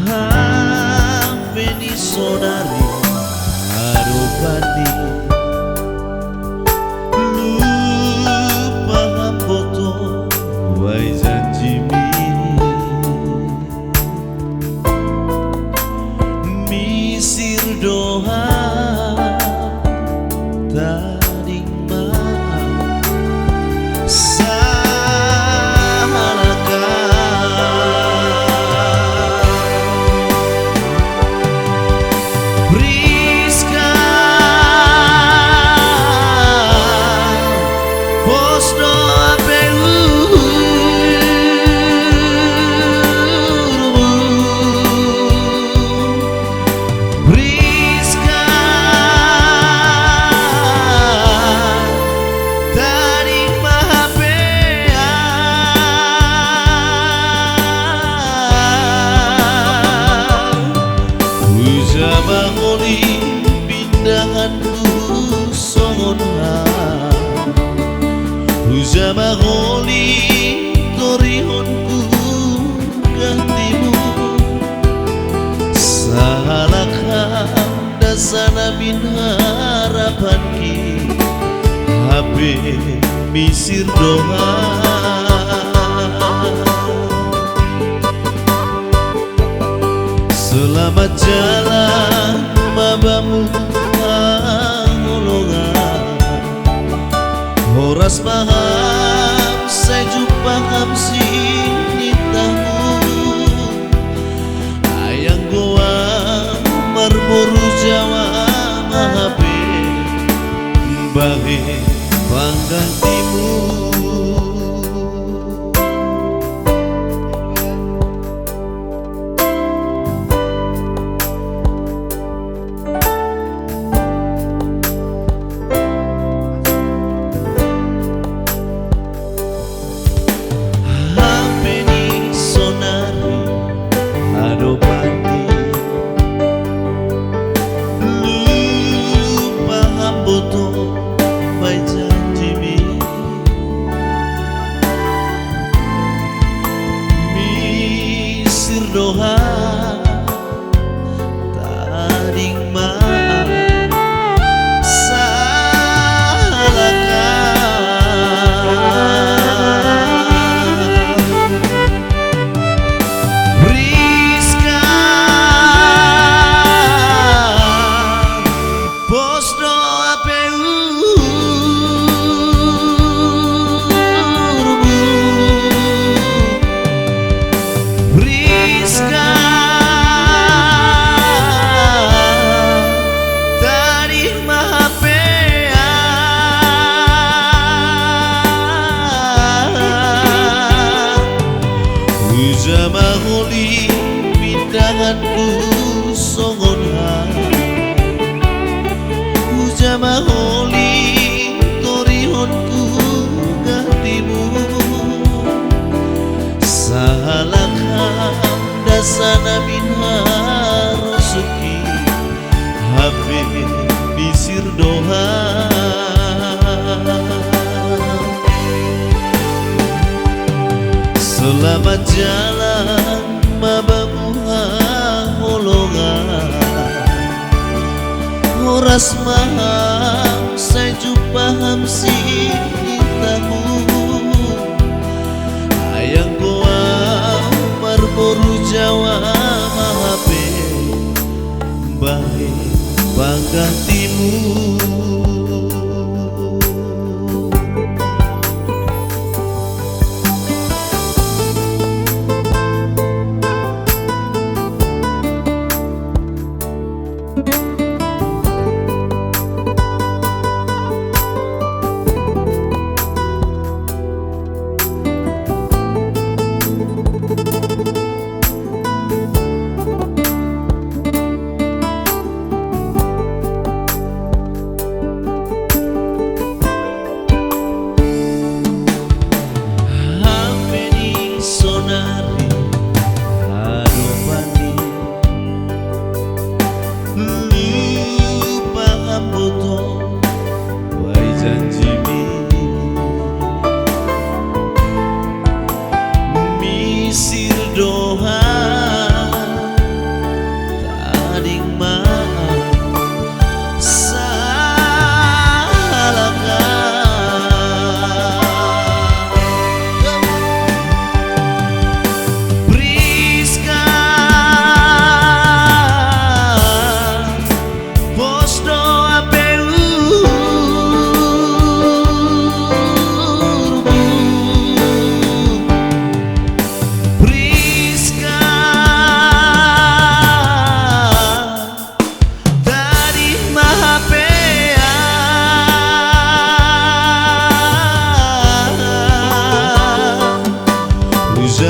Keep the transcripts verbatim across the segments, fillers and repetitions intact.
Hape ni sonari ado bani, lupa hamboto wai janjimi. Misir doha tading ma sahalaka. Priska, pos do A P U. Priska, tading ma hapea. Uja ma holi pindahanku songon ham. Uja ma holi torihonku gantimu. Sahalak ham dasanamin harapanki, hape misir doha. Selamat jalan ma bamu haholongan. Horas ma ham sai jumpa ham sinitahmu. Ai anggo ahu marboru Jawa ma hape bahen panggantimu. Hape ni sonari ado bani, lupa hamboto wai janjimi. Misir doha tading ma sahalaka. Priska, pos do A P U. Priska, tading ma hapea. Uja ma holi pindahanku songon ham. Uja ma holi torihonku gantimu. Sahalak ham dasanamin harosukki, hape misir doha. Selamat jalan ma bamu haholongan. Horas ma ham sai jumpa ham sinitahmu. Ai anggo ahu marboru Jawa ma hape bahen panggantimu.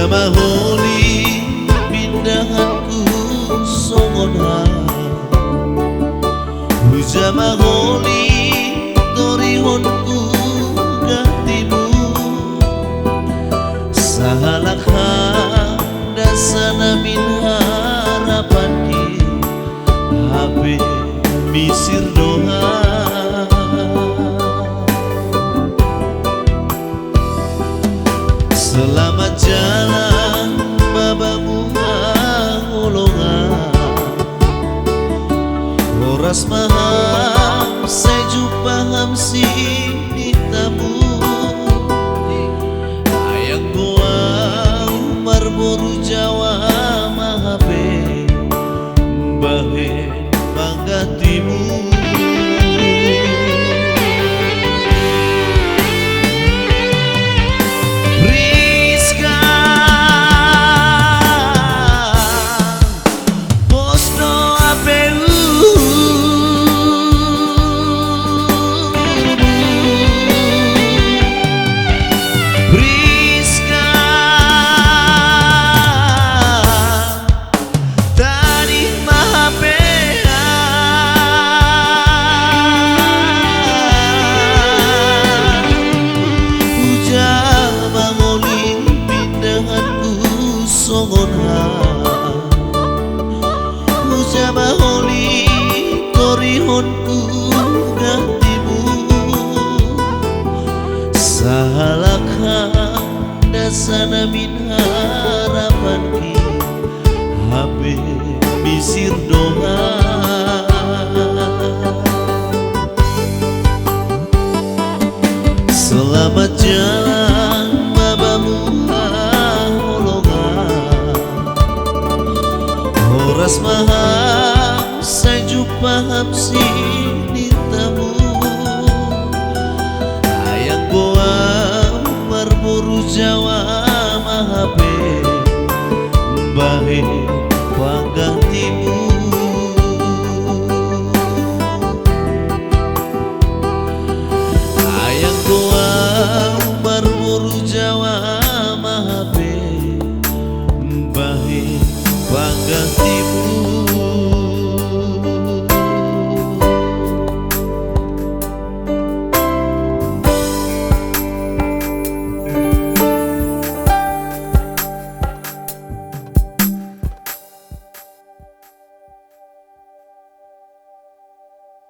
Maholi pindahanku songon ha. Huja maholi torihonku gah timu. Sahalak ha dasana min harapanki, hape misir do ha. Selamat jalan babamu haholongan. Horas ma ham sai jumpa ham sinintamu. Ayang goa marboru jawa ma hape bahen panggantimu. Rizka, pos do H P-mu. Rizka, tading ma H P-an. Huja maholi pindahanku songon ha. Huja maholi torihonku gah timu. Sahalak ha dasana min harapanki, hape misir do ha. Selamat jalan babamu haholongan. Horas ma ham sai jumpa ham sinintamu. Ayang goa marboru jawa ma hape bahen panggantimu. Ayang goa marboru jawa ma hape bahen panggantimu.